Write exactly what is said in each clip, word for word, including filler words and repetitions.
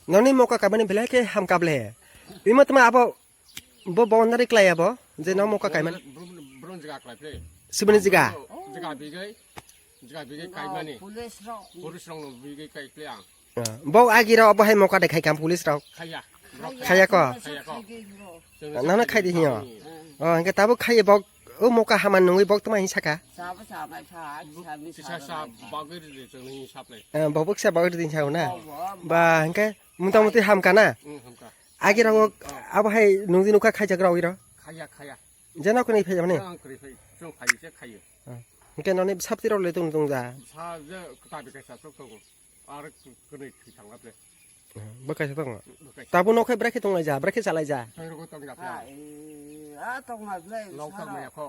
Noni moka kaimani belai khe hamkha ble. Imo tma abo bo boundary klai abo je no moka kaimani. Brum, brum, brum jaga klai ple. Sibini jaga. Jaga bigai, jaga bigai kaimani. Police rok. Police rok no bigai kai ple ang. Ah, bo agi rok abo hai moka de khai kam police rok. Khaya. Khaya ko? Khaya ko. Nana khai di hiyo. Oh, hingke tabuk khai bok o moka haman nungwi bok tma hin saka. Sabo samai pha, sami Kisa sabo sa mai pha. Bagwi ridi chwng ni saplai. Eh, bok bok sa bagwi ridi sao na. Oh, oh, Ba hingke muta muti hamka na. Hmm, hamka. Agi rok abo hai nungdi nukha khai jak rok iro. Khaya, khaya. Jeno kuni phai mani. Ang kri phai, chwng phai se khayo. Ah, hingke noni sapti rok le tung tung ja. Sa je kota bi kaisa chok tongo. Ar kwnwi thwi thangla ple. Bo kaisa tongo. Bo kaisa. Tabuk nok hai bwrwi khe tonglaija, bwrwi khe chalaija. Tei rogo tong japla. Ah, eh, ah, tongma ble. Nok sa. Tang maya kho.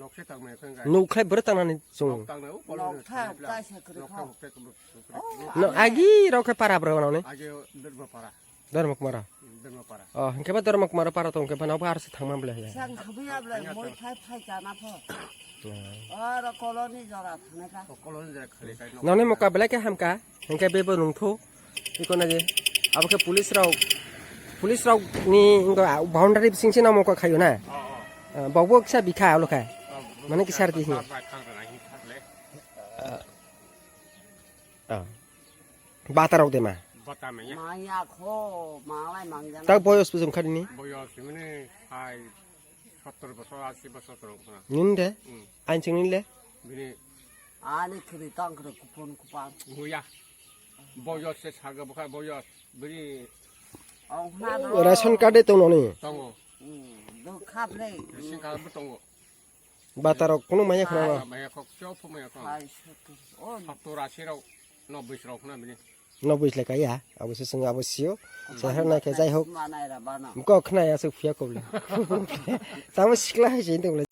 Nok se tang maya kho. Nuk khlai bwrwi tangnani chwng. Nok tang na u, nok tha, kaisa kwrwi kho. Nok tha, nok tha, nok tha. Oh, no, agi rok khe para bwrwi nani. Agi Dharma para. Dharma Kumara. Dharma para. Oh, hingke ba Dharma Kumara para tong khe ba nabo arsi thangma ble. Sang khabuya ble, moi phai phai chana pho. Hmm. Oro koloni jora thangna ka. O koloni jora khali kai no. Noni moka belai khe hamka, hingke bebo nungthu. Iko nagi, abo khe police rok, police rok ni ingo boundary bising se namo kok khayo na. Oh, oh. Ah, bokbo kisa bikha alo kha. Oh, mane kisa rti hi. Ba, ba, thang rana hi thang le. Ah. Bata rok de ma. Bata maya. Maya kho, malai mangjana. Tak boyos bujum khadi ni. Boyos mane hai sottor bosor, asi bosor torong khna. Nin de? Hmm. Ain ching nin le? Bini. Ani khri tang khri kupon kupang. Buya. Boyos se saga bukha boyos. Bini. Ong khna do. Ration card de tong noni. Tongo. Hmm, do khap le. Ration card bo tongo. Batarok kunu maya khna no. Maya khok chop maya khok. Hai sotto. Oh. Sottor asi rok, nobboi rok khna bini. Nobboi le kaya, abo se swngo abo sio. Sahar na khe jai hok. Manai ra bana. Mko khna ya se phiya koble. Tamo sikla hai se tong le.